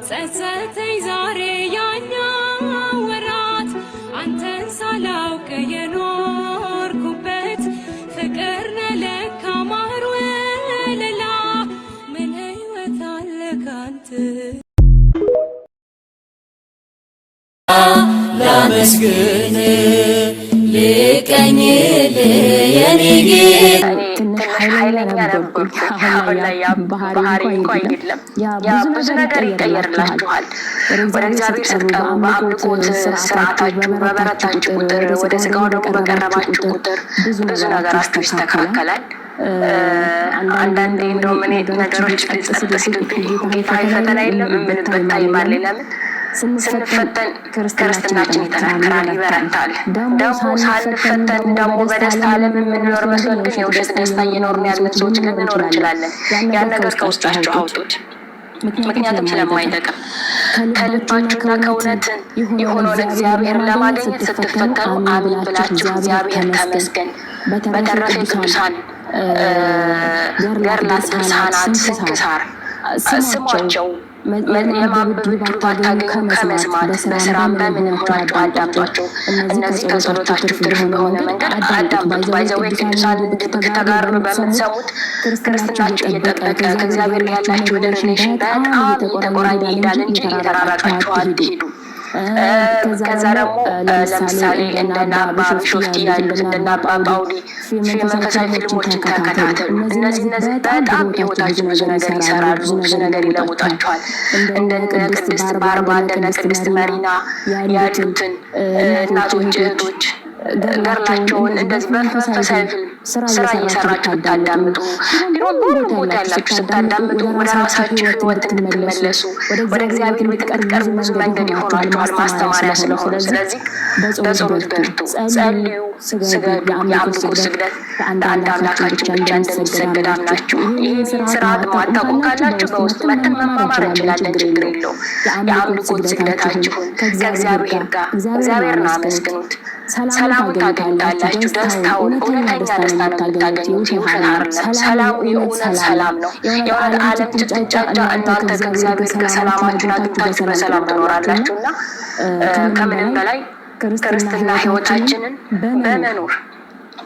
ጸጸተኝ ዛሬ ያኛው ወራት አንተን ሳላውቅ የኖርኩበት ፍቅር ነህ ለካ ማር ወለላ ምን ሕይወት አለ ካንተ። ላመስግን ልቀኝልህ የኔ ጌታ። ትንሽ ኃይለኛ ነበርኩኝ። አሁን ላይ ያ ባህሪ እንኳ የለም። ያ ብዙ ነገር ይቀየርላችኋል። ወደ እግዚአብሔር ስትቀርቡ፣ በአምልኮት ስርዓታችሁ በበረታችሁ ቁጥር፣ ወደ ስጋው ደግሞ በቀረባችሁ ቁጥር ብዙ ነገራችሁ ይስተካከላል። አንዳንዴ እንደውም እኔ ነገሮች ጸጥ ሲሉብኝ ጌታ ፈተና የለም የምልበት time አለ። ለምን? ስንፈተን ክርስትናችን ይጠናከራል፣ ይበረታል። ደግሞ ሳንፈተን ደግሞ በደስታ ዓለም የምንኖር መስሎን ግን የውሸት ደስታ እየኖርን ያለን ሰዎች ልንኖር እንችላለን። ያን ነገር ከውስጣችሁ አውጡት። ምክንያቱም ስለማይጠቅም። ከልባችሁና ከእውነት የሆነውን እግዚአብሔር ለማግኘት ስትፈተኑ አሜን ብላችሁ እግዚአብሔር ተመስገን። በተረፈ ቅዱሳን ገድላት፣ ድርሳናት፣ ስንክሳር ስሟቸው የማንበብ እድሉ ባታገኙ ከመስማት በስራም በምንም ሆናችሁ አዳምጧቸው። እነዚህ ከጸሎታችሁ ትርፍ በሆነ መንገድ አዳምጡት። By the way ቅዱሳን ተጋድሎ በምትሰሙት ክርስትናችሁ እየጠበቀ ከእግዚአብሔር ጋር ያላችሁ relation በጣም እየተቆራኘ ይሄዳል እንጂ እየተራራቃችሁ አትሄዱ። ከዛ ደግሞ ለምሳሌ እንደነ አባ ቢሾፍቲ ያሉት፣ እንደነ አባ ጳውሊ መንፈሳዊ ፊልሞችን ተከታተሉ። እነዚህ በጣም በህይወታችሁ ብዙ ነገር ይሰራሉ፣ ብዙ ነገር ይለውጣችኋል። እንደነ ቅድስት ባርባ፣ እንደነ ቅድስት መሪና ያሉትን እናቶች፣ እህቶች ገድላቸውን እንደዚህ በመንፈሳዊ ፊልም ስራ እየሰራችሁ ብታዳምጡ፣ ቢሆን በሁሉም ቦታ ያላችሁ ስታዳምጡ ወደ ራሳችሁ ህይወት እንድትመለሱ፣ ወደ እግዚአብሔር ቤት እንድትቀርቡ ብዙ መንገድ ይሆኗችኋል፣ ማስተማሪያ ስለሆኑ። ስለዚህ በጸሎት በርቱ፣ ጸልዩ፣ ስገዱ። የአምልኮ ስግደት ለአንድ አምላካችን ብቻ እንደሚሰገድ አምናችሁ ይህን ስርዓት ማታውቁ ካላችሁ በውስጥ መተን መማማር እንችላለን፣ ችግር የለውም። የአምልኮት ስግደታችሁን ከእግዚአብሔር ጋር እግዚአብሔርን አመስግኑት። ሰላሙን ታገኙታላችሁ። ደስታውን፣ እውነተኛ ደስታ ነው የምታገኙት። የውሸት አይደለም። ሰላሙ የእውነት ሰላም ነው። የእውነት ዓለም ስትንጫጫ እናንተ ከእግዚአብሔር ጋር ሰላማችሁን አግኝታችሁ በሰላም ትኖራላችሁ። እና ከምንም በላይ ክርስትና ህይወታችንን በመኖር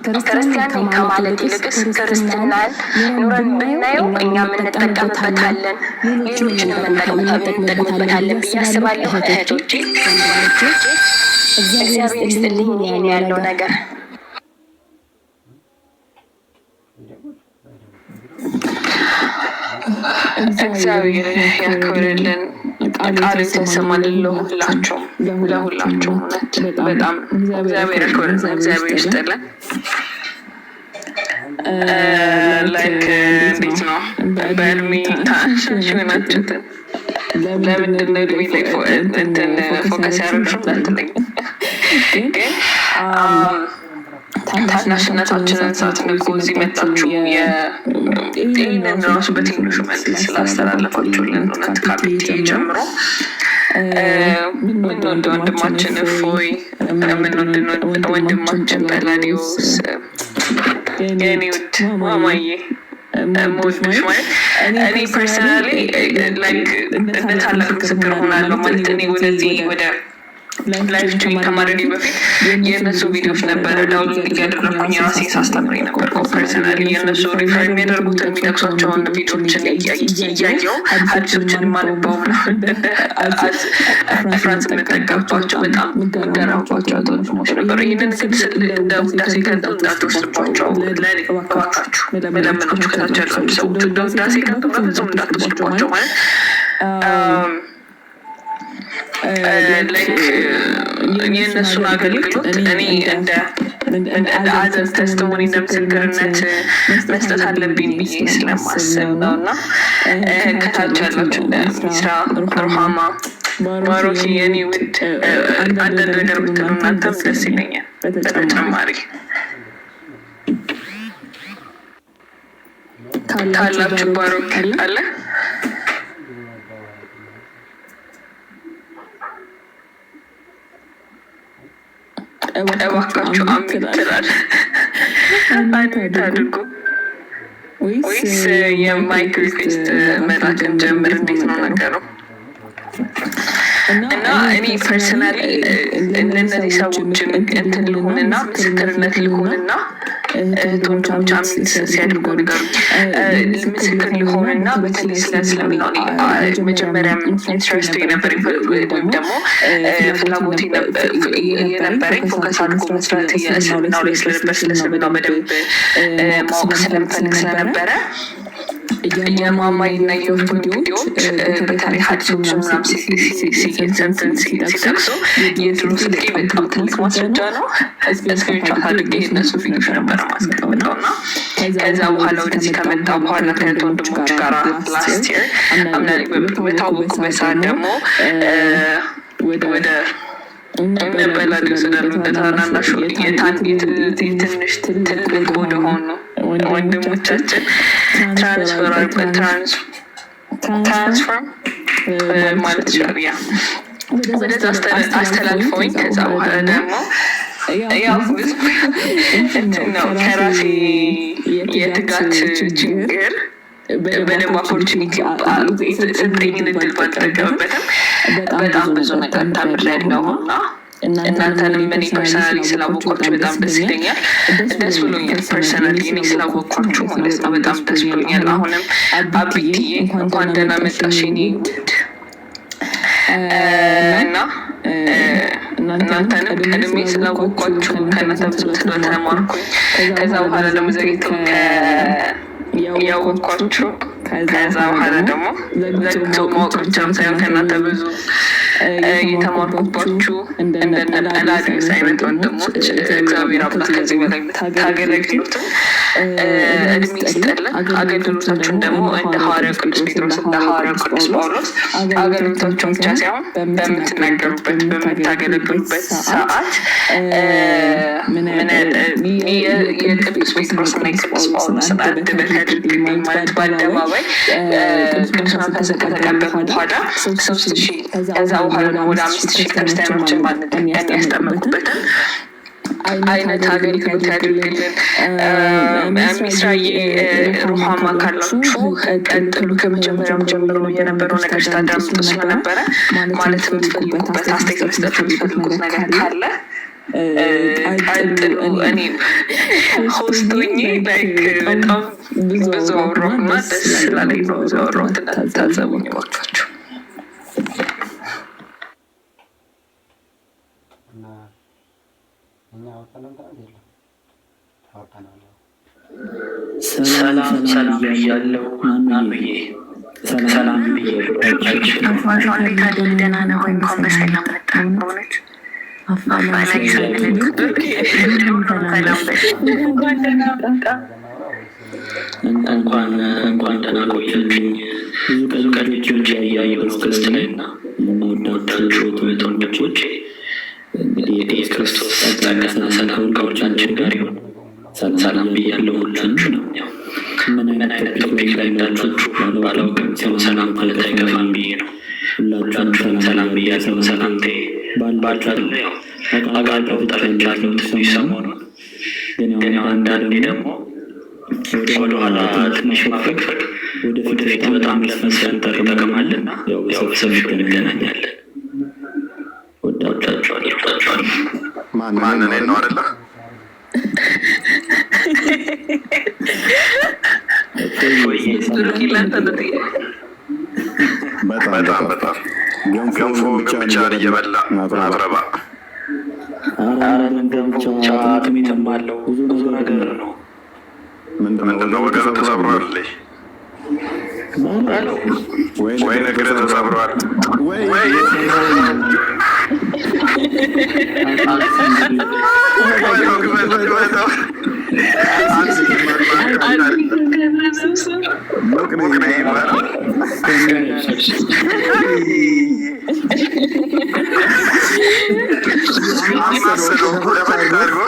ክርስቲያን ነኝ ከማለት ይልቅስ ክርስትናን ኑረን ብናየው እኛም እንጠቀምበታለን፣ ሌሎችንም እንጠቀምበታለን ብዬ አስባለሁ። እህቶቼ፣ እግዚአብሔር ይስጥልኝ። ይህን ያለው ነገር እግዚአብሔር ያክብርልን። ቃሉ የተሰማልን ለሁላችሁም፣ ለሁላችሁም እውነት በጣም እግዚአብሔር ያክብርልን። እግዚአብሔር ይስጥልን። Like እንዴት ነው በእድሜ ታናሽ ሆናችሁትን ለምንድን ነው እድሜ ላይ እንትን focus ያደረግሽው እንዳትለኝ፣ ግን ታናሽነታችንን ሳትንቁ እዚህ መጣችሁ ይህንን ራሱ በትንሹ መልክ ስላስተላለፋችሁልን እውነት ካፒቴ ጀምሮ ምንወድ ወንድማችን እፎይ፣ ምንወድ ወንድማችን ጠላዲዮስ፣ የኔ ውድ ማማዬ የምወድሽ፣ ማለት እኔ personally like እንደ ታላቅ ምስክር ሆናለሁ። ማለት እኔ ወደዚህ ወደ live join ከማድረጌ በፊት የእነሱ ቪዲዮዎች ነበረ download እያደረግኩኝ ራሴ ሳስተምር የነበርከው። Personally የእነሱ refer የሚያደርጉትን የሚጠቅሷቸውን ቪዲዮዎችን እያየው ሀዲሶችን የማነበው reference የምጠቀምባቸው በጣም የምገረምባቸው ወንድሞች ነበሩ። ይህንን ግን ስል እንደ ውዳሴ ከንቱ እንዳትወስድባቸው ለእኔ እባካችሁ መለመናችሁ፣ ከታች ያላችሁ ሰዎች እንደ ውዳሴ ከንቱ በፍጹም እንዳትወስድባቸው። ማለት like የእነሱን አገልግሎት እኔ እንደ as a testimony፣ እንደ ምስክርነት መስጠት አለብኝ ብዬ ስለማስብ ነው። እና ከታች ያላችሁ እንደ ሚስራ፣ ሩሃማ፣ ባሮኪ፣ የኔ ውድ አንዳንድ ነገር ብትሉ እናንተም ደስ ይለኛል በተጨማሪ። ካላችሁ ባሮክ አለ። እባካችሁ አሚን ትላል። Unmute አድርጉ ወይስ የ mic request መላክን ጀምር? እንዴት ነው ነገሩ? እና እኔ personally ለእነዚህ ሰዎች እንትን ልሁንና ምስክርነት ልሁንና እህት ወንድሞች አሚን ሲያደርጉ ንገሩ። ምስክር ልሆንና በተለይ ስለ እስልምና መጀመሪያም interest ኡ የነበረኝ ወይም ደግሞ ፍላጎት የነበረኝ focus አድርጎ መስራት የእስልምናው ላይ ስለነበር፣ ስለ እስልምናው በደንብ ማወቅ ስለምፈልግ ስለነበረ የማማይና የእፎይ ቪዲዮዎች በተለይ ሀዲሶች ምናምን ሲጠቅሱ የድሮ ስልኬ በጣም ትልቅ ማስረጃ ነው። Screenshot አድርጌ የእነሱ ቪዲዮች ነበረ ማስቀምጠው። እና ከዛ በኋላ ወደዚህ ከመጣ በኋላ ከእህት ወንድሞች ጋር last year አምና በታወቁበት ሰዓት ደግሞ ወደ እነ በላዲዮስ ወዳሉ እንደ ታናናሹ የትንሽ ትልቅ ወደሆኑ ወንድሞቻችን transform ማለት ይችላል፣ yeah፣ ወደዛ አስተላልፈውኝ ከዛ በኋላ ደግሞ ያው ብዙ እንትን ነው፣ ከራሴ የትጋት ችግር በደንብ opportunity የተሰጠኝን እድል ባልጠቀምበትም በጣም ብዙ ነገር ተምሬያለሁ። እና እናንተንም እኔ personally ስላወኳችሁ በጣም ደስ ይለኛል። ደስ ብሎኛል። Personally እኔ ስላወኳችሁ ማለት ነው፣ በጣም ደስ ብሎኛል። አሁንም አቢትዬ እንኳን ደህና መጣሽ የኔ ውድ። እና እናንተንም ቀድሜ ስላወኳችሁ ከእናንተ ብዙ ስለተማርኩኝ፣ ከዛ በኋላ ደግሞ ዘግይተው ያወኳችሁ፣ ከዛ በኋላ ደግሞ ዘግይቶ ማወቅ ብቻም ሳይሆን ከእናንተ ብዙ የተማርኩባችሁ እንደነ ጰላዲዮስ አይነት ወንድሞች እግዚአብሔር አምላክ ከዚህ በላይ ታገለግሉትን እድሜ ይስጥልን። አገልግሎታችሁን ደግሞ እንደ ሐዋርያው ቅዱስ ጴጥሮስ፣ እንደ ሐዋርያው ቅዱስ ጳውሎስ አገልግሎታችሁን ብቻ ሳይሆን በምትናገሩበት በምታገለግሉበት ሰዓት የቅዱስ ጴጥሮስና የቅዱስ ጳውሎስን አንደበት ያድርግልኝ። ማለት በአደባባይ ቅዱስ መንፈስን ከተቀበሉ በኋላ 3000፣ ከዛ በኋላ ደግሞ ወደ 5000 ክርስቲያኖችን በአንድ ቀን ያስጠመቁበትን አይነት አገልግሎት ያድርግልን። ሚስራዬ ሩሃማ ካላችሁ ቀጥሉ። ከመጀመሪያም ጀምሮ የነበረው ነገር ስታዳምጡ ስለነበረ ማለት የምትፈልጉበት፣ አስተያየት መስጠት የምትፈልጉት ነገር ካለ ቀጥሉ። እኔ host ሆኜ like በጣም ብዙ አወራሁና ደስ ስላለኝ ነው ብዙ ያወራሁት። እንዳትታዘቡኝ እባካችሁ። እና እኛ አወጣነው ትናንት የለም አወጣነው። ሰላም ሰላም ብያለሁ ናኑዬ፣ ሰላም ብያለሁ። እንዴት አለ? ደህና ነህ ወይ? እንኳን በሰላም መጣህ። በእውነት አፋላይ ሰላም በል። እንኳን ደህና ቆያችሁኝ። ብዙ ቀን ልጆች እያየሁ ነው guest ላይ። እና የምወዳችሁ እህት ወንድሞቼ፣ እንግዲህ የክርስቶስ ጸጋና ሰላም ከሁላችን ጋር ይሁን። ሰላም ብያለሁ ሁላችሁንም። ያው ምን አይነት topic ላይ እንዳላችሁ ባላውቅም ያው ሰላም ማለት አይከፋም ብዬ ነው። ሁላችሁንም ሰላም ብያለሁ። ሰላምታዬ ባላችሁ ያው አውቃለሁ ጠፍቻለሁ ትንሽ ሰሞኑን፣ ግን ያው አንዳንዴ ደግሞ ወደኋላ ትንሽ ማፈግፈግ ወደፊት በጣም ለመሰንጠር ይጠቅማልና ያው በሰፊው እንገናኛለን። ወዳችኋለሁ። ማን፣ እኔን ነው አይደለ? ብሩክ፣ ላንተ ነው ጥያቄ። በጣም በጣም ገንፎ ብቻ እየበላ አትረባ። ኧረ ምን ገንፎ ብቻ፣ አጥሚትም አለው፣ ብዙ ነገር ነው። ምንድነው፣ ወገብ ተሰብሯል ወይ እግር ተሰብሯል ወይ? ወይ ክፈተው፣ ክፈተው። ሙቅ ነኝ ይባላል። አማሰለው ደበቅ አድርጎ።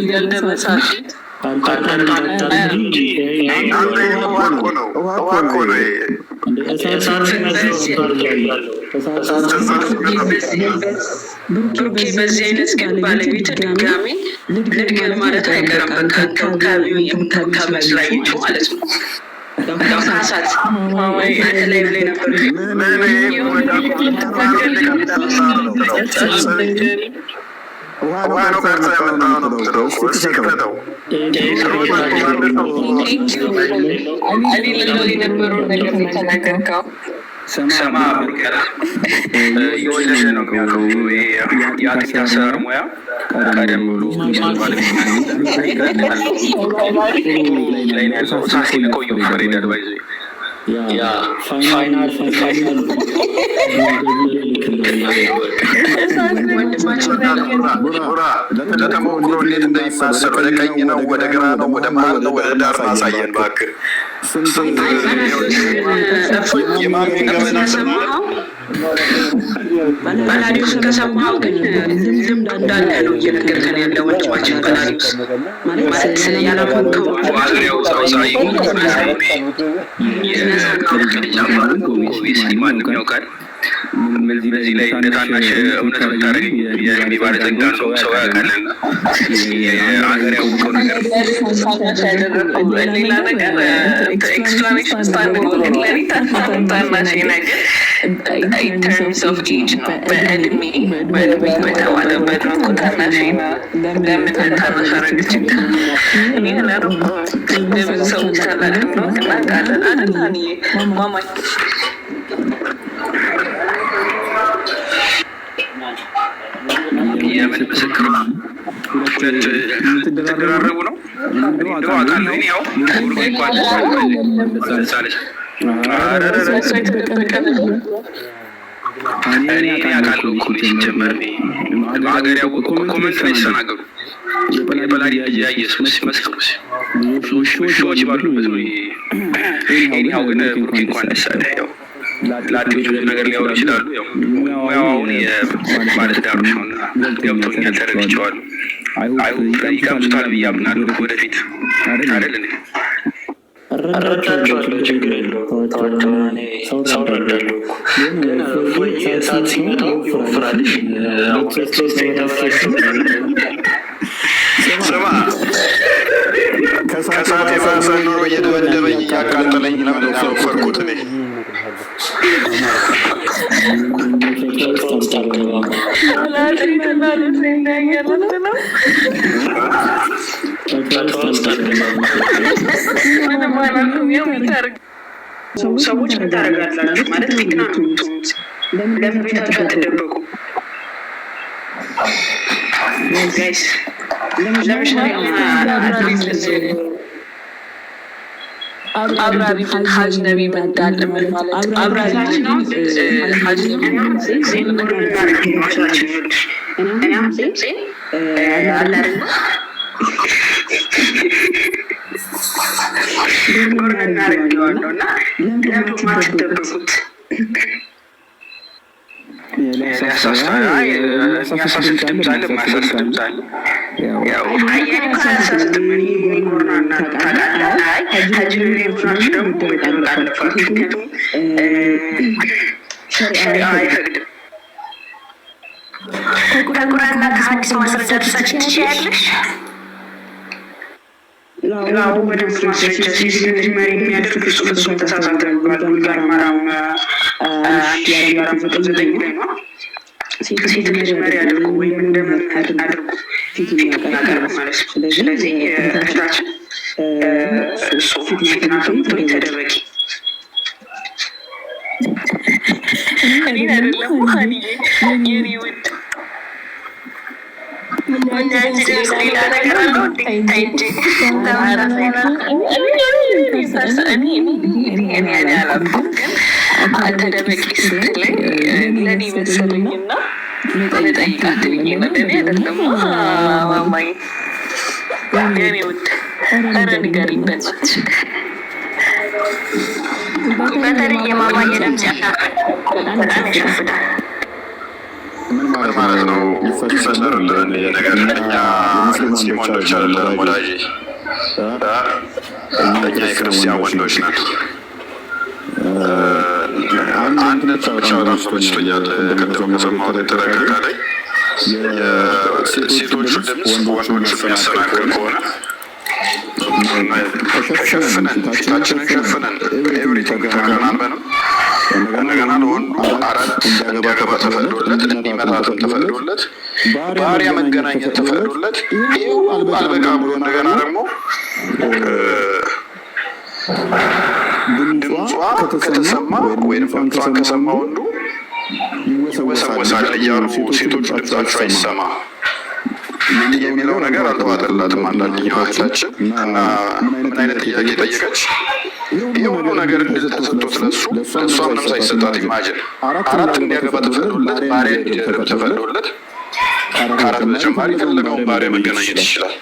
ያልደረሳል። አንተ ይሄ ውሃ እኮ ነው፣ ውሃ እኮ ነው ይሄ። እሳት ሲመስለው። ብሩኬ በዚህ አይነት ግን ባለቤት ድጋሚ ልድገም ማለት አይቀርም። በቃ እንክብካቤ ስላየችው ማለት ነው። ያው ካሳት አንተ ላይ ብላይ ነበር። ውሃ ነው ቀርጸህ ያመጣኸው ነው የምትለው እኮ። እስኪ ክፈተው። እኔ ልለው የነበረውን ነገር ነው የተናገርከው። ሰማ ብሩክ የወለደ ነው የሚያውቀው። የአጥንት አሰራር ሙያ ቀደም ብሎ ባለቤት ላይ ነው ያለው። እሳት ሲነካው እየወፈረ ይሄዳል። By the way yeah final final ቡራ ለተሞክሮ እንዴት እንደሚማሰል ወደ ቀኝ ነው ወደ ግራ ነው ወደ መሀል ነው ወደ ዳር ነው አሳየን እባክህ። ስንት የማሜን ገበና ከሰማኸው በላዲዮስን ከሰማኸው ግን ልምድ እንዳለ ነው እየነገርከን ያለ ወንድማችን በላዲዮስ ማለት ያላወቅከው አገሬው ሳውሳ ማንም ያውቃል። በዚህ ላይ እንደ ታናሽ እውነት ብታደርገኝ የእድሜ ባለጸጋ ነው ሰው ያውቃልና የአገር ያወቀው ነገር ነው። ሌላ ነገር explanation ስታንድ ለኔ ታናሽ ነገር in terms of age ነው፣ በእድሜ በእድሜ በተባለበት ነው እኮ ታናሽ ነው። ለምን ታናሽ አደረገችኝ? እኔ አላደረኩም። ለብዙ ሰዎች ታላቅ እንደሆንክ እናውቃለን አይደል? ሀኒዬ ማማኝ የምን ምስክር ነው? ሁለት ትደራረቡ ነው እንደው አውቃለሁ። እኔ ያው ብሩኬ እንኳን ደስ አለሽ። እሷ የተደበቀ ነው። እኔ አውቃለሁ እኮ እኔ ሲጀመር እኔ በሀገር ያወቀው comment ላይ ሲተናገሩ የበላዲ ያየ ሰው መስክሩስ ሺዎች ባሉበት ነው። Anyhow ግን ብሩኬ እንኳን ደስ አለህ። ያው ላጤዎች ብዙ ነገር ሊያወሩ ይችላሉ። ያው ሙያው አሁን የባለትዳሮች ነውና ገብቶኛል፣ ተረድቼዋለሁ። I hope ይቀምሱታል ብዬ አምናለሁ ወደፊት አይደል እንዴ? እረዳቸዋለሁ፣ ችግር የለውም። ተዋቸው፣ እኔ ሰው እረዳለሁ እኮ። ግን እፎይ እሳት ሲመጣው ይወፍራል። ሁለት ሶስት የተበላሸ ስማ ከሰዓት የባሰ ኑሮ እየደበደበኝ እያቃጠለኝ ለምንድን ነው ያልወፈርኩት እኔ? ውስጥ አልገባም። ፈተና ውስጥ አልገባም። ምንም አላልኩም። ያው ሰዎች ምን ታደርጋላችሁ ማለት ፊትና ነው የምትሆኑት። ለምን ቤታችሁ አትደበቁ guys? ለምን አብራሪ ሀጅ ነቢ እንዳለ ምን ማለት አብራሪ ሀጅ ነቢ ጎርን እናደርገዋለሁ እና ለምን ማትደበቁት? የሚያሳስት ድምፅ አለ፣ የማያሳስት ድምፅ አለ። ያው የኔ እኮ አያሳስትም። እኔ ጎርና እና ታውቃለህ። አይ ሀጅ ነቢ ሆናችሁ ደግሞ መደበቅ አለባችሁ። ምክንያቱም ሸሪዓ አይፈቅድም። ከቁርአንና ከሀዲስ ማስረጃ ልትሰጪ ትችያለሽ? አዎ በደንብ ማስረጃ። ሴት ልጅ መሪ የሚያደርግ እሱ ፍጹም ተሳሳተ ብሏል። ቡሉገል መራም 1409 ላይ ነው። ሴት ልጅ መሪ አድርጉ ወይም እንደ መምህር አድርጉ ፊት የሚያቀርብ ማለት ነው። ስለዚህ እህታችን እሱ ፊት ናት የምትሆኝ ተደበቂ። እኔን አይደለም ሀኒዬ የኔ ውድ ሌላ ነገር አለው እንዴ? ተይ እንጂ ተመሳሳይ ነው። እኔ አላልኩም፣ ግን ተደበቂ ስትለኝ ለእኔ መሰለኝና ልጠይቃት ብዬ ነው። ለእኔ አይደለም ማማዬ፣ የኔ ውድ። ኧረ ንገሪኝ በእናትሽ። በተለይ የማማዬ ድምፅ በጣም ያሸፍታል። ምን ማለት ነው? ይፈጠርልን ይሄ ነገር። እኛ ሙስሊም ወንዶች አይደለንም ወዳጄ፣ እኛ የክርስቲያን ወንዶች ነን። አንድ እንትን ብቻ በጣም ተመችቶኛል። ቅድም ከሰማሁት የተለቀቀ ላይ የሴቶቹ ድምፅ ወንዶቹን የሚያሰናክል ከሆነ ሸፍነን፣ ፊታችንን ሸፍነን፣ everything ተከናንበንም እንደገና ለወንዱ አራት እንዲያገባ ተፈቅዶለት፣ እንዲመታትም ተፈቅዶለት፣ ባሪያ መገናኘት ተፈቅዶለት፣ ይህ ሁሉ አልበቃ ብሎ እንደገና ደግሞ ድምጿ ከተሰማ ወይም ድምጿን ከሰማ ወንዱ ይወሰወሳል እያሉ ሴቶቹ ድምጻቸው አይሰማ የሚለው ነገር አልተዋጠላትም። አንዳንድኛው እህታችን እና ምን አይነት ጥያቄ ጠየቀች? ይህ ሁሉ ነገር እድል ተሰጥቶት ለሱ ለእሷ ምንም ሳይሰጣት፣ imagine፣ አራት እንዲያገባ ተፈቅዶለት፣ ባሪያ እንዲደርብ ተፈቅዶለት፣ ከአራት በተጨማሪ የፈለገውን ባሪያ መገናኘት ይችላል።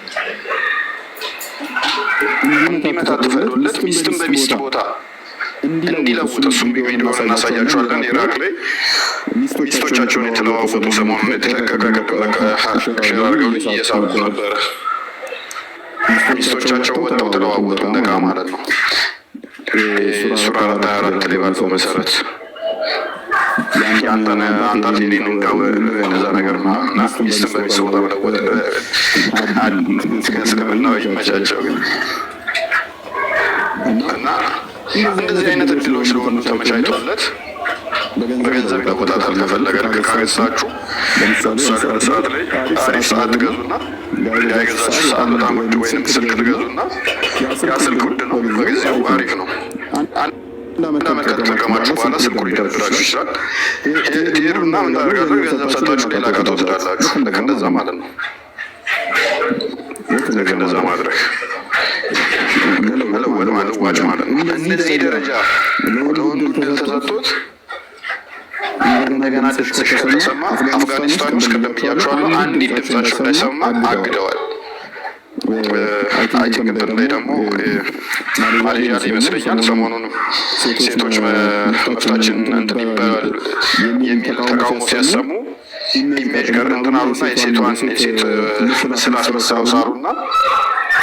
እንዲመታ ተፈቅዶለት፣ ሚስትን በሚስት ቦታ እንዲለውጥ፣ እሱም ቪዲዮ እናሳያቸዋለን። ኢራቅ ላይ ሚስቶቻቸውን የተለዋወጡ ሰሞኑን የተለቀቀ share አድርገው እየሳቁ ነበረ። ሚስቶቻቸው ወጥተው ተለዋወጡ እንደ ዕቃ ማለት ነው። ሱራ 4:24 ላይ ባለው መሰረት የአንተን አንታት የኔን እንካ እንደዛ ነገር ምናምን እና ሚስትን በሚስት ቦታ መለወጥ እስልምናው ይመቻቸው ግን። እና እንደዚህ አይነት እድሎች ለወንዱ ተመቻችቶለት በገንዘብ ይለውጣታል ከፈለገ። ልክ ካገዛችሁ ለምሳሌ ሰዓት ላይ አሪፍ ሰዓት ትገዙና ያ የገዛችሁ ሰዓት በጣም ውድ ወይንም ስልክ ትገዙና ያ ስልክ ውድ ነው፣ በጊዜው አሪፍ ነው። አንድ ዓመት ከተጠቀማችሁ በኋላ ስልኩ ሊደብራችሁ ይችላል። ትሄዱና ምን ታደርጋላችሁ? ገንዘብ ሰጣችሁ ሌላ ዕቃ ትወስዳላችሁ። ልክ እንደዛ ማለት ነው። ልክ እንደዛ ማድረግ መለወጥ ማለት ዋጭ ማለት ነው። እንደዚህ ደረጃ ለወንዱ እድል ተሰጥቶት እንደገና ድምፅሽ ከተሰማ፣ አፍጋኒስታን ውስጥ ቅድም ብያቸዋለሁ፣ አንዲት ድምፃቸው እንዳይሰማ አግደዋል። I think እንትን ላይ ደግሞ ማሌዥያ ላይ ይመስለኛል ሰሞኑን ሴቶች መብታችን እንትን ይባላል የሚል ተቃውሞ ሲያሰሙ image ጋር እንትን አሉና የሴቷን የሴት ምስል አስመሰለው ሳሩና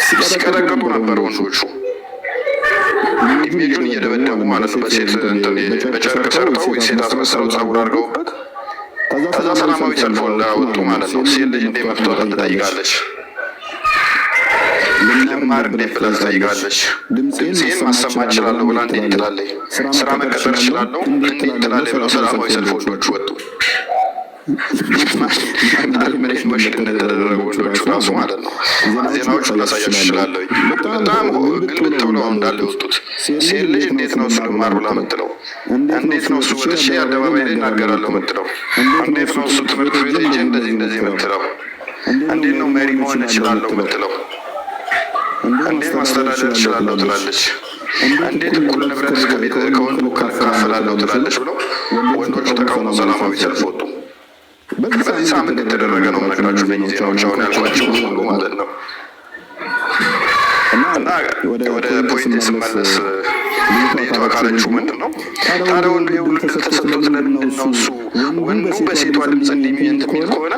ሲቀጠቅጡ ነበር ወንዶቹ፣ image ኡን እየደበደቡ ማለት ነው። በሴት እንትን በጨርቅ ሰርተው ሴት አስመስለው ጸጉር አድርገውበት ከዛ ሰላማዊ ሰልፍ ወጡ ማለት ነው። ሴት ልጅ እንዴት መብቷን ትጠይቃለች? ልማር እንዴት ብላ ትጠይቃለች? ድምፄን ማሰማት እችላለሁ ብላ እንዴት ትላለች? ስራ መቀጠር እችላለሁ እንዴት ትላለች? ብለው ሰላማዊ ሰልፍ ወንዶቹ ወጡ። ምን ወሽድ እንደተደረጉ ወንዶቹ ራሱ ማለት ነው። ዜናዎቹን ላሳያችሁ እችላለሁ። በጣም ግልብጥ ብለው እንዳለ የወጡት። ሴት ልጅ እንዴት ነው እሱ ልማር ብላ ምትለው? እንዴት ነው እሱ ወጥቼ አደባባይ ላይ እናገራለሁ ምትለው? እንዴት ነው እሱ ትምህርት ቤት ሄጄ እንደዚህ እንደዚህ ምትለው? እንዴት ነው መሪ መሆን እችላለሁ ምትለው? እንዴት ማስተዳደር እችላለሁ ትላለች? እንዴት እኩል ንብረት ከወንዱ እካፈላለሁ ትላለች? ብለው ወንዶቹ ተቃውሞ ሰላማዊ ሰልፍ ወጡ። በዚህ ሳምንት የተደረገ ነው የምነግራችሁ እነዚህ ዜናዎች አሁን ያልኳቸው ሁሉ ማለት ነው። እና ወደ point ስመለስ ልጅቷ ካለችው ምንድን ነው ታዲያ ወንዱ የሁሉ ድል ተሰጥቶት ለምንድን ነው እሱ ወንዱ በሴቷ ድምፅ እንዲህ እንትን የሚል ከሆነ፣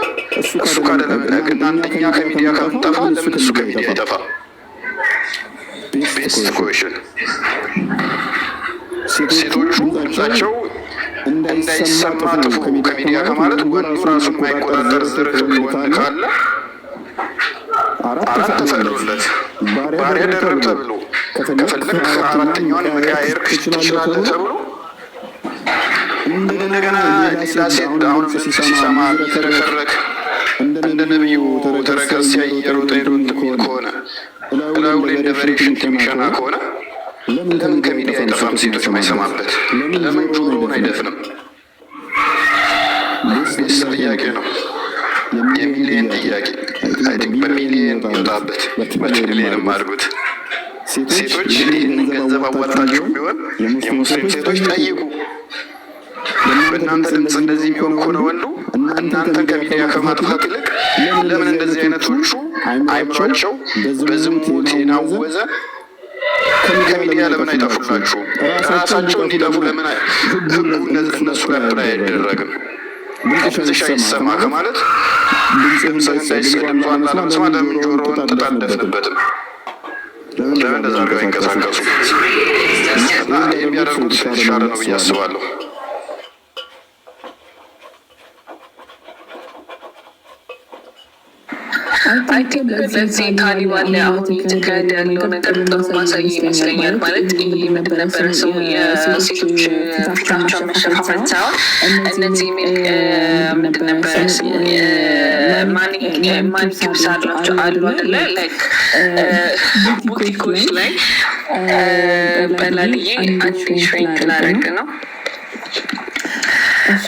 እሱ ካለ ለምን እኛ ከሚዲያ ከምንጠፋ ለምን እሱ ከሚዲያ ይጠፋ? Best question። ሴቶቹ ድምጻቸው እንዳይሰማ ጥፉ ከሚዲያ ከማለት ወንዱ ራሱን የማይቆጣጠር ዝርክርክ ወንድ ካለ አራት ተፈቅዶለት፣ ባሪያ ደርብ ተብሎ፣ ከፈለግ አራተኛዋን መቀያየር ትችላለህ ተብሎ፣ እንደገና ሌላ ሴት አሁንም ድምፅ ሲሰማ የሚዝረከረክ፣ እንደ ነቢዩ ተረከዝ ሲያይ እየሮጠ ሄዶ እንትን የሚል ከሆነ፣ እላዩ ላይ እንደ በሬ ሽንት የሚሸና ከሆነ ለምን ከሚዲያ አይጠፋም? ሴቶች የማይሰማበት ለምን ጆሮውን አይደፍንም? Best ጥያቄ ነው። የሚሊየን ጥያቄ፣ I think በሚሊየን ይወጣበት፣ በትሪሊየንም አድርጉት። ሴቶች ይህንን ገንዘብ አዋጣችሁ ቢሆን የሙስሊም ሴቶች ጠይቁ። በእናንተ ድምፅ እንደዚህ የሚሆን ከሆነ ወንዱ እናንተን ከሚዲያ ከማጥፋት ይልቅ ለምን እንደዚህ አይነቶቹ አይምሯቸው በዝሙት የናወዘ ከሚዲያ ለምን አይጠፉላችሁ? ራሳቸው እንዲጠፉ ለምን ህጉ እነሱ ላይ apply አይደረግም? ድምፅሽ አይሰማ ከማለት ድምፅህ እንዳይሰማ ድምጿን ላለመስማት ለምን ጆሮውን ጥጥ አልደፍንበትም? ለምን እንደዛ አድርገው አይንቀሳቀሱ? እና የሚያደርጉት የተሻለ ነው ብዬ አስባለሁ። I think ለዚህ ታሊባን ላይ አሁን እየተካሄደ ያለው ነገር ጥሩ ማሳያ ይመስለኛል። ማለት ይህ ምንድን ነበረ ስሙ የሴቶች ፊታቸውን መሸፋፈን ሳይሆን እነዚህ ምንድን ነበረ ስሙ mannequins አሏቸው አሉ አይደለ? Like ቡቲኮች ላይ በላልዬ አንድ shrink ላደርግ ነው፣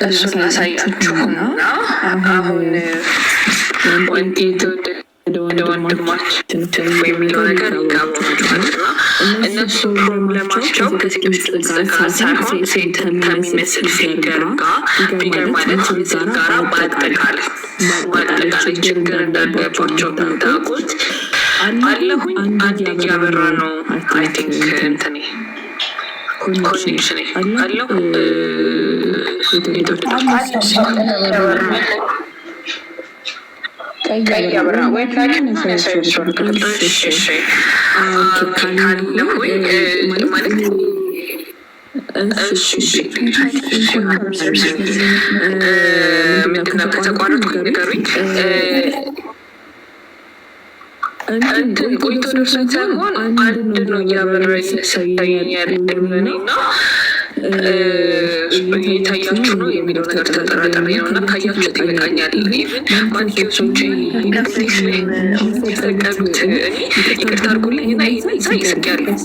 እሱን ላሳያችሁና አሁን ወንድ የተወደደ ወንድማችን የሚለው ነገር ይጋባችኋል። እና እነሱ problem ኣቸው ከሴቶች ቅርጽ ጋር ሳይሆን ሴት ከሚመስል figure ጋር፣ figure ማለት ምስል ጋራ በአጠቃላይ ችግር እንዳለባቸው የምታውቁት አለሁኝ። አንድ እያበራ ነው I think እንትኔ connection አለሁ። የተወደዳችሁ ቀይ አበራ ወይም እሺ ካለሁኝ ማለት እሺ ምንድን ነው ከተቋረጥኩ ንገሩኝ። እንትን ቆይቶ ደርሶኝ ሳይሆን አንድ ነው እያበራ ይታየኛል እና እየታያችሁ ነው የሚለው ነገር ተጠራጠሪ ነው እና ካያችሁት ይበቃኛል። Even mannequins ኦች ላይ የተሰቀሉት እኔ ይቅርታ አድርጉልኝ እና ይህንን ሳይ ስቄያለሁ።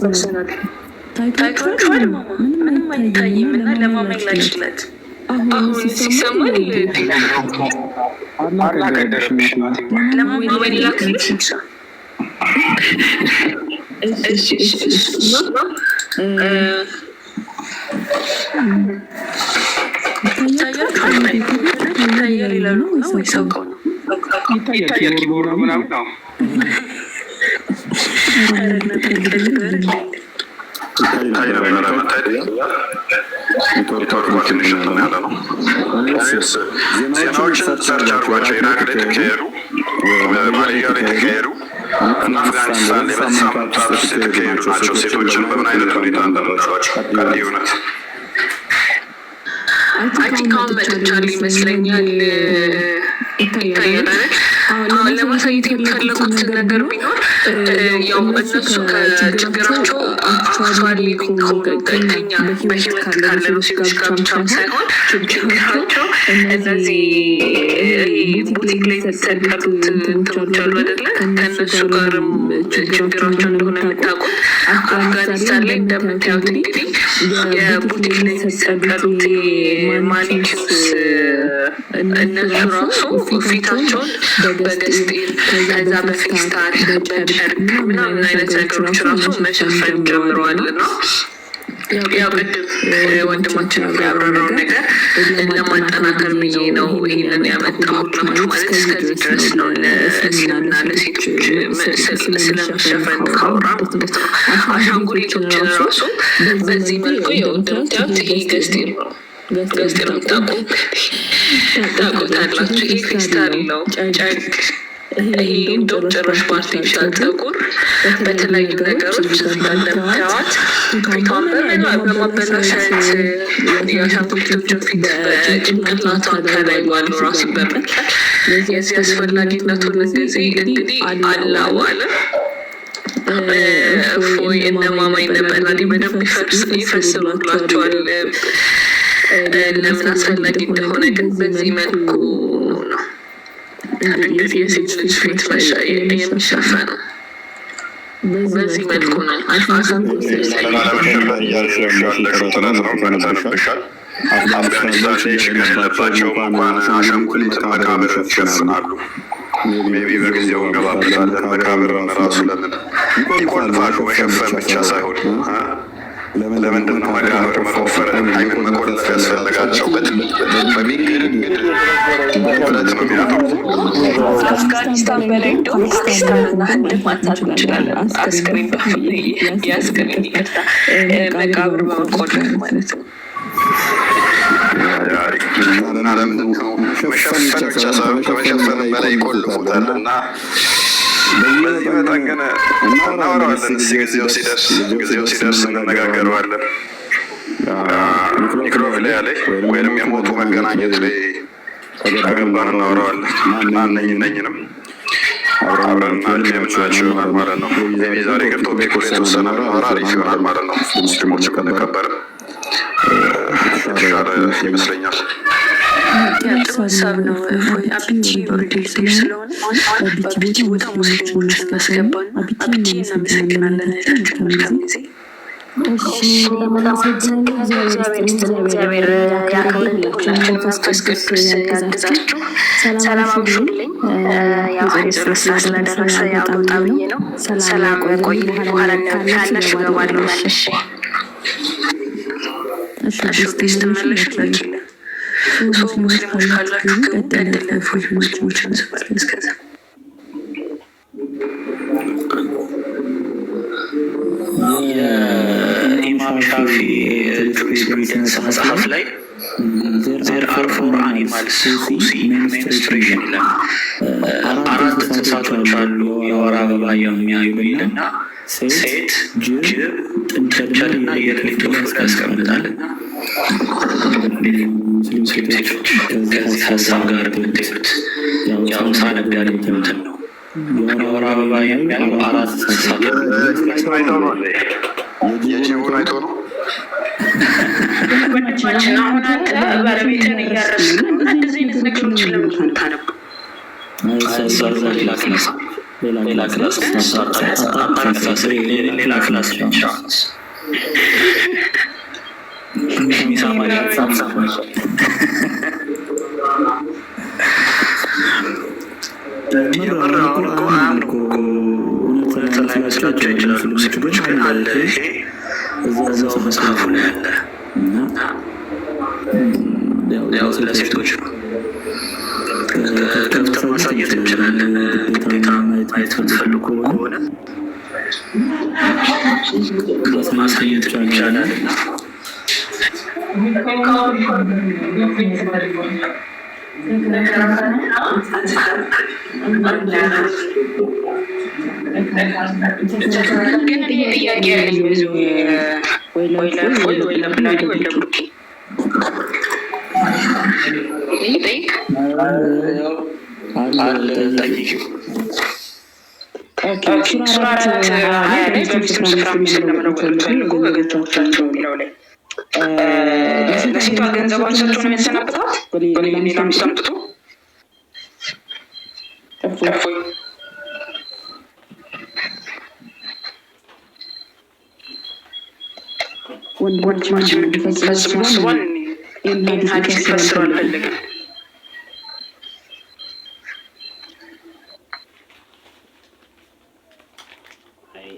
ታይቷችኋል? ማማ ምንም አይታይም እና ለማማ ይላክለት አሁን ሲሰማል ለማማ ላክልሽ። እሺ እሺ እሺ ይታያችኋል? ይታያል ይላሉ ነው ወይስ አውቀው ነው? ይታያል keyboard ኡ ምናምን ነው። ይታይ ነበረ፣ መታየት ኔትወርኩ ትንሽ እንትን ያለ ነው። ዜናዎችን search አድርጓቸው። ኢራቅ ላይ የተካሄዱ፣ ማሌዥያ ላይ የተካሄዱ እና አፍጋኒስታን ላይ በዚህ ሳምንታት ውስጥ የተካሄዱ ናቸው። ሴቶችን በምን አይነት ሁኔታ እንደመጣቸው ቀልድ እውነት I think አሁን መጥቻለሁ ይመስለኛል። ይታያል አይደል? አሁን ለማሳየት የፈለጉት ነገር ቢኖር ያው እነሱ ከችግራቸው actual living ከሆኑ ከኛ በህይወት ካለነው ሴቶች ጋር ብቻም ሳይሆን ችግራቸው እነዚህ ቡቲክ ላይ የሚሰቀሉት እንትኖች አሉ አይደለ? ከእነሱ ጋርም ችግራቸው እንደሆነ የምታውቁት አፍጋኒስታን ላይ እንደምታዩት እንግዲህ የቡቲክ ላይ የሚሰቀሉት mannequins እነሱ ራሱ ፊታቸውን በገስጢር ከዛ በፌስታል በጨርቅ ምናምን አይነት ነገሮች ራሱ መሸፈን ጀምረዋል። እና ያው ቅድም ወንድማችን ያብራራውን ነገር ለማጠናከር ብዬ ነው ይህንን ያመጣሁላችሁ። ማለት እስከዚህ ድረስ ነው ለእስልምና ለሴቶች ስለመሸፈን ካወራ ማለት ነው። አሻንጉሊቶችን ራሱ በዚህ መልኩ ያው እንደምታዩት ይሄ ገስጢር ነው። ገስጢር ነው፣ ታውቁታላችሁ። ይሄ ፌስታል ነው፣ ጨርቅ። ይሄ እንደውም ጭራሽ በ artificial ፀጉር በተለያዩ ነገሮች እዚህ ጋር እንደምታዩት ፊቷን በማበላሸት የአሻንጉሊቶችን ፊት በጭንቅላቷን ከላይ ባለው ራሱ በመቅጠል የዚህ አስፈላጊነቱን እንግዲህ አላዋለም። እፎይ እነ ማማይ እነ በላሊ በደንብ ይፈስሩላቸዋል። ለምን አስፈላጊ እንደሆነ ግን በዚህ መልኩ ነው እንግዲህ የሴት ልጅ ፊት የሚሸፈነው በዚህ መልኩ ነው። ላለመሸፈን እያልሽ ያለሽው ጥረት ነው። ተነብሻል። አፍጋኒስታን ላይ ችግር የለባቸውም፣ እንኳን አሻንጉሊትን መቃብር ይሸፍናሉ። Maybe በጊዜው እንገባበታለን። መቃብርን ራሱ ለምን ይቆልፋሉ? መሸፈን ብቻ ሳይሆን ለምንድን ነው መቃብር መቆፈር አይምን መቆለፍ ያስፈልጋቸው? በሚንግድግድ ብረት ነው የሚያደርጉት። አፍጋኒስታን በላይ እንደውም ፓኪስታንና ህንድ ማንሳት እንችላለን። አስክሬን፣ የአስክሬን ይቅርታ፣ መቃብር በመቆለፍ ማለት ነው። እና ለምንድን ነው መሸፈን ብቻ ሳይሆን ከመሸፈን በላይ ይቆልፉታል። እና በዚህ መጠን ግን እናወራዋለን። እስኪ ጊዜው ሲደርስ እንነጋገረዋለን። Necrophilia ላይ ወይንም የሞቱ መገናኘት ላይ ከገባን እናወራዋለን። እና እነኝንም አብረን የምናያቸው ይሆናል ማለት ነው። ዛሬ ግን topic ኡ ላይ የተወሰነ ብናወራ አሪፍ ይሆናል ማለት ነው። ሙስሊሞች ብንከበር የተሻለ ይመስለኛል። ጥሩ ሀሳብ ነው። እፎይ፣ አብቲ already ልጅ ስለሆነ በአብቲ ቦታ ሙስሊሞችን እናስገባ ነው። አብቲ እናመሰግናለን። እህታችን መልካም ጊዜ። እሺ፣ በጣም አመሰግናለሁ። እግዚአብሔር ይስጥልን፣ እግዚአብሔር ያክብርልን፣ ሁላችንም መንፈስ ቅዱስ ያግዛችሁ። ሰላም አምሹልኝ። ያው የጸሎት ሰዓት ስለደረሰ ያው ልውጣ ብዬ ነው። ሰላም ቆይልኝ። በኋላ ካለሽ እገባለሁ መልሼ። እሺ፣ ስትመለሽ ላኪልን። So ሙስሊሞች ካላችሁ ግቡ። ቀጥል እፎይ፣ ሙስሊሞችን እንስባለን እስከዛ። የኢማም ሻፊ jurisprudence መጽሐፍ ላይ "There are four animals who see menstruation" ይላል። አራት እንስሳቶች አሉ የወር አበባ የሚያዩ ይልና ሴት፣ ጅብ፣ ጥንቸልና የሌሊት ወፍ ብሎ ያስቀምጣል። እና ሙስሊም ሴቶች ከዚህ ሀሳብ ጋር የምትሄዱት ያው ሳነብ ያገኘሁትን ነው። የወር አበባ የሚያዩ አራት እንስሳቶች። የጅቡን አይቶ ነው። ወንድማችን፣ አሁን አንተ ባለቤትህን እያረስክ ነው እና እንደዚህ አይነት ነገሮችን ለምን ታነቡ? ሌላ class፣ ሌላ class፣ ሌላ class ነች። የሚሰማ። የምር አሁን እኮ አያምርም እኮ፣ እውነት ላይመስላቸው ይችላሉ ሙስሊሞች፣ ግን አለ፣ ይሄ እዛው መጽሐፉ ላይ አለ። ያው ለሴቶች ነው። ከፍተን ማሳየት እንችላለን። ግዴታ ማየት የምትፈልጉ ከሆነ ማሳየት ይቻላል። እና ግን እኔ ጥያቄ ያለኝ ብዙ ወይ ለእፎይ ወይ ለፕላኒ ወይ ለብሩኬ ጠይቅ። አለ፣ ጠይቂው። ሱራ 4:20 ላይ በሚስትም ስፍራ ሚስትን ለመለወጥ ቢፈልጉ በገንዘቦቻቸው የሚለው ላይ ለሴቷ ገንዘቧን ሰጥቶ ነው የሚያሰናብታት? ሌላ ሚስት አምጥቶ? እፎይ። ወንድማችን ምንድን ፈጽሞ አስቧል? ይህን ሀዲስ ሊፈስረው አልፈለገም።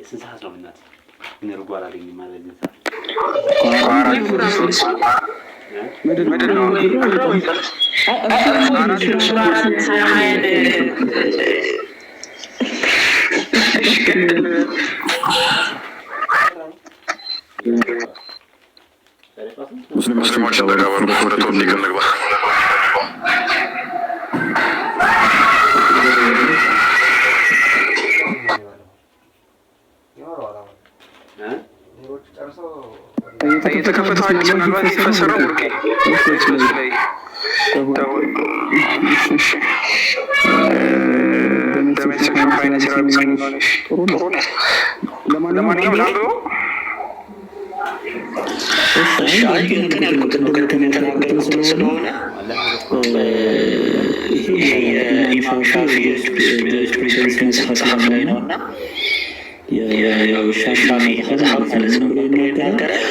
ስንት ሰዓት ነው? በእናትህ እኔ እርጎ አላገኝም ማለት በዚህ ሰዓት። ምንድን ነው? ሱራ 4:20ን እሺ፣ ቀጥል። ሙስሊሞች ተቀበሉ። ወደ topic እንግባ። ይኖረዋል አሁን ሌሎቹ ጨርሰው የተከፈተው ሀዲስ ምናልባት የተፈሰረው ቡርኬ ላይ እሺ፣ በ menstruation finance ጥሩ ነው። ለማንኛውም ላንብበው። እሺ፣ አይ እንትን ያልኩትን ነው፣ ቅድም የተናገርኩትን ስለሆነ ይሄ የኢማም ሻፊ jurisprudence መጽሐፍ ላይ ነው እና የሻፊ መጽሐፍ ማለት ነው ብሎ ይናገራል።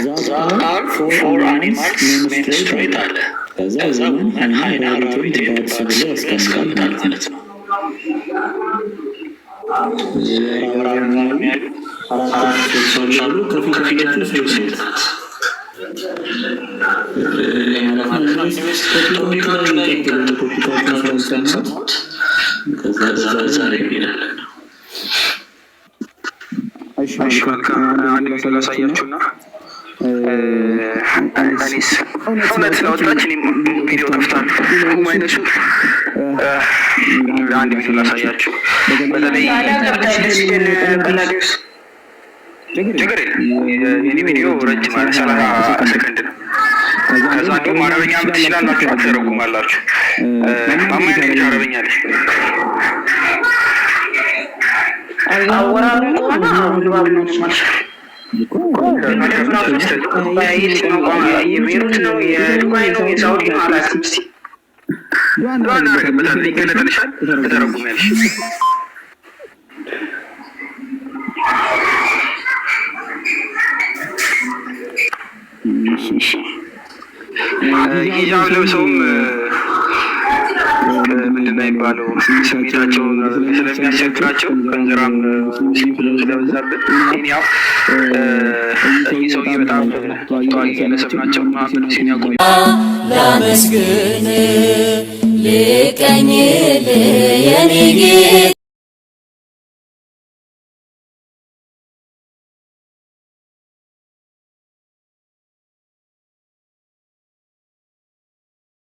"That are four animals menstruate" አለ። ከዛ "women, hyena, rabbit and bats" ብሎ ያስቀምጣል ማለት ነው። የወር አበባ የሚያዩ አራት ሰዎች አሉ። ከፊት ያለችው ሴት ናት ለማለት ነው። Topic ኣችሁ ላይ ቀጥሉ። Topic ኣችሁን ስለሰማሁት ከዛ በዛ ላይ እንሄዳለን። እሺ መልካም፣ አንድ ቪዲዮ ላሳያችሁና እኔስ እውነት ስለወጣች እኔም ቪዲዮ ጠፍቷል። ማይነሱ አንድ ቪዲዮ ላሳያችሁ። በተለይ ገብታለች ግን ጰላዲዮስ። ችግር የለም። የኔ ቪዲዮ ረጅም አለ፣ 30 ሰከንድ ነው። ከዛ እንዲሁም አረበኛ ትችላላችሁ፣ ትተረጉማላችሁ። ማማ ያለች አረበኛ አለች። አወራሩ ከሆነ ንባብ ነው ማለት የቤሩት ነው፣ የዱባይ ነው፣ የሳውዲ ነው፣ አላውቅም። እስኪ ዱዓ እናደርግበታለን። ይገለጥልሻል፣ ትተረጉሚያለሽ። ሂጃብ ለብሰውም ምንድን ነው የሚባለው ስሜታቸውን ስለሚያስቸግራቸው እንጀራም ስለበዛብን ያው እኚህ ሰውዬ በጣም ታዋቂ ግለሰብ ናቸው። መሐመድ ሁሴን ያዕቆብ ላመስግን ልቀኝል የኔ ጌታ።